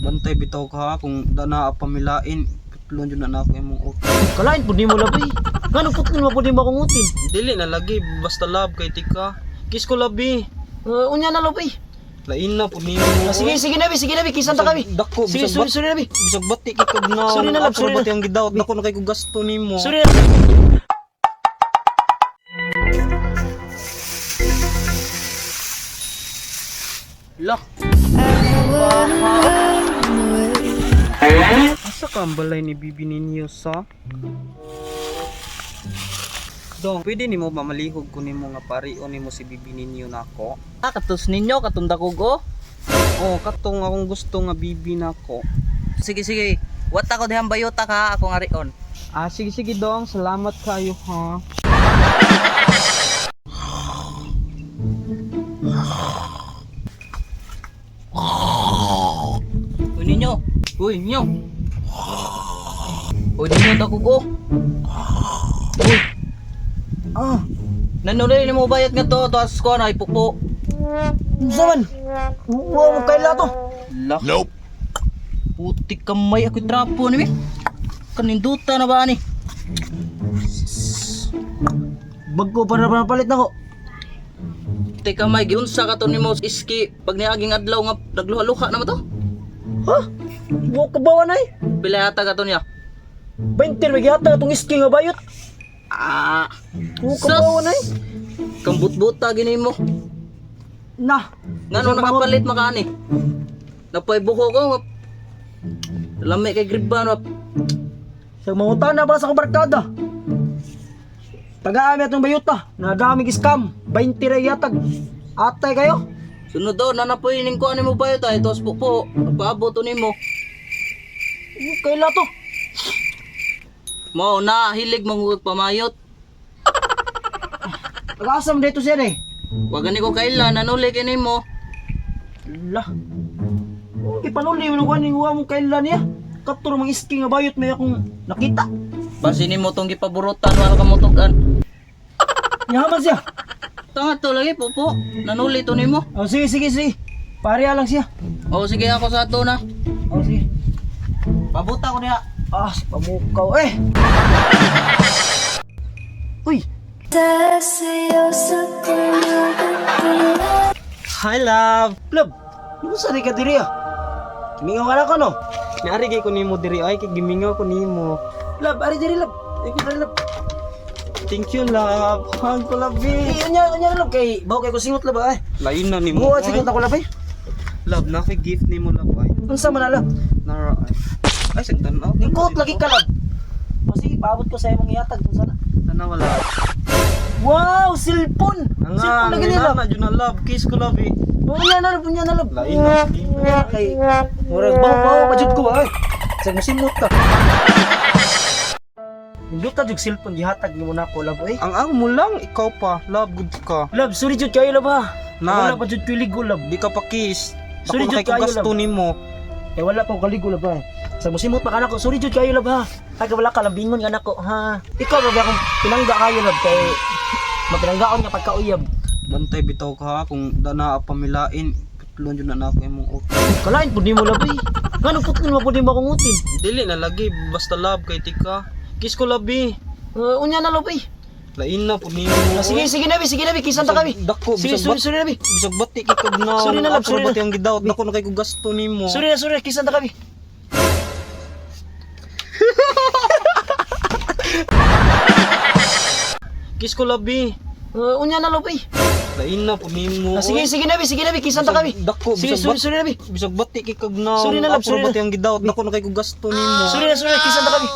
Bantay bitaw ka ha, kung dana pamilain, putlon jud na nako imong utang. Kalain pud nimo, love eh. Nganong putlon mo pud nimo akong utin? Dili na lagi basta love kay tika. Kiss ko labi. Unya na, love eh. Lain na pud nimo. Ah, sige, sige na, bi, sige na, bi, kisan ta kami. Dako, Sige, bisag sorry, bat, sorry na, bi. bisag bati kay kag na. Sorry na, love, Ako sorry ba na. tiyang gidawat dako na kay ko gasto nimo. Sorry na. Lah. Asa ka ang balay ni bibi ninyo sa? Dong, pwede nimo mamalihog ko nimo nga parion nimo si bibi ninyo nako? Ah, katos ninyo, katong dakog oh. Oh, katong akong gusto nga bibi nako. Sige, sige. Wata ko dihang bayota ka, ako nga rion. Ah, sige sige dong, salamat kayo ha. Uy, ninyo. Uy, ninyo. Uy, ninyo, dakog oh. Uy. Ah, Nanulay ni mo bayat nga to, tapos ko na ipukpo. unsa man? Wa mo kaila to. Lah. Nope. Putik kamay ako trapo ni mi. Kaninduta na ba ani? Bagko para para palit nako. Putik kamay giunsa ka to nimo iski pag niaging adlaw nga nagluha-luha na mo to. Ha? Wa ka bawa nay? Pila yata ka to niya? 20 ra gihatag atong iski nga bayot. Ah, Wa ka bawa nay? Kambut-buta gini mo. Na. Ngano nakapalit makaani? Napay buko ko. Lami kay griban wa. Sa mangutana ba sa akong barkada? Taga-ami atong bayota. Nadami scam. 20 ra gihatag. Atay kayo. Sunod daw na napoy ning kuan nimo bayo tayo tos pukpo. Nagpaabot to nimo. Wa kaila to. Mao na hilig mangugag pamayot. Taga-asa man dito siya eh. Wa gani ko kaila nanuli kay nimo. Lah. Oh, ipanuli mo nung kaning wa mo kaila niya. Katuro mang iski nga bayot may akong nakita. Basi nimo tong gipaburutan wala ka motugan. Yaman siya. Tanga to lagi pukpo. Nanuli to nimo. Oh, sige, sige, sige. Pareha lang siya. O sige ako sa ato na. Oh, sige. Pabuta ko niya. Ah, si pamukaw eh. Uy, Hi love. love. Unsa ni ka diri ah? Kimingaw ka na ko no. Naari kay ko nimo diri ay kay gimingaw ko nimo. Love, ari diri love. Thank you, diri love. Thank you love. Hug ko labi. Eh, unya, unya love kay bawo kay ko singot love ay. Lain na nimo. Buhat oy. singot ako love ay. Love na kay gift nimo love ay. Unsa man na love? Nara ay. Ay sagdan oh. Ningkot lagi ka love. O sige, paabot ko sa imong ihatag kung sana. Tanaw wala. Wow, cellphone. Cellphone lagi ni love. na jud na love kiss ko love eh. Unya na love, unya na love. Lain na nimo. Kay murag bawo pa jud ko ba ay. Sa musimot ka. Nindot jud cellphone gihatag nimo nako love ay. Ang ang mo lang ikaw pa love good ka. Love, sorry jud kayo love ha. Na. Wala pa jud ko'y ligo love. Di ka pa kiss. Sorry, Dako na jud kay ko kayo, gasto love. nimo. Eh wala pa ko kaligo love ha. Sa musimot pa kanako, sorry jud kayo love ha. Ay wala ka lambingon ka nako ha. Ikaw ba akong pinangga kayo love kay mapinanggaon nga pagkauyab. Bantay bitaw ka ha, kung dana pamilain, putlon jud na nako imong utang. Kalain pud nimo love eh. Nganong putlon mo pud nimo akong utin? Dili na lagi basta love kay tika. Kiss ko labi. Unya na love eh. Lain na pud nimo. Ah, sige, sige na bi, sige na bi, kisan ta kami. Dako, Sige, bisag sorry, bat, sorry na bi. bisag bati kay kag na. Sorry na, love, Ako sorry ba na. tiyang gidawat dako na kay ko gasto nimo. Sorry na, sorry na, kisan ta kami. Kiss ko labi. Unya na love eh. Lain na pud nimo. Ah, sige, sige na bi, sige na bi, kisan ta kami. Dako, Sige, bisag sorry, bat, sorry na bi. bisag bati kay kag na. Sorry na, love, Ako sorry ba na. tiyang gidawat dako na kay ko gasto nimo. Sorry na, sorry na, kisan ta kami.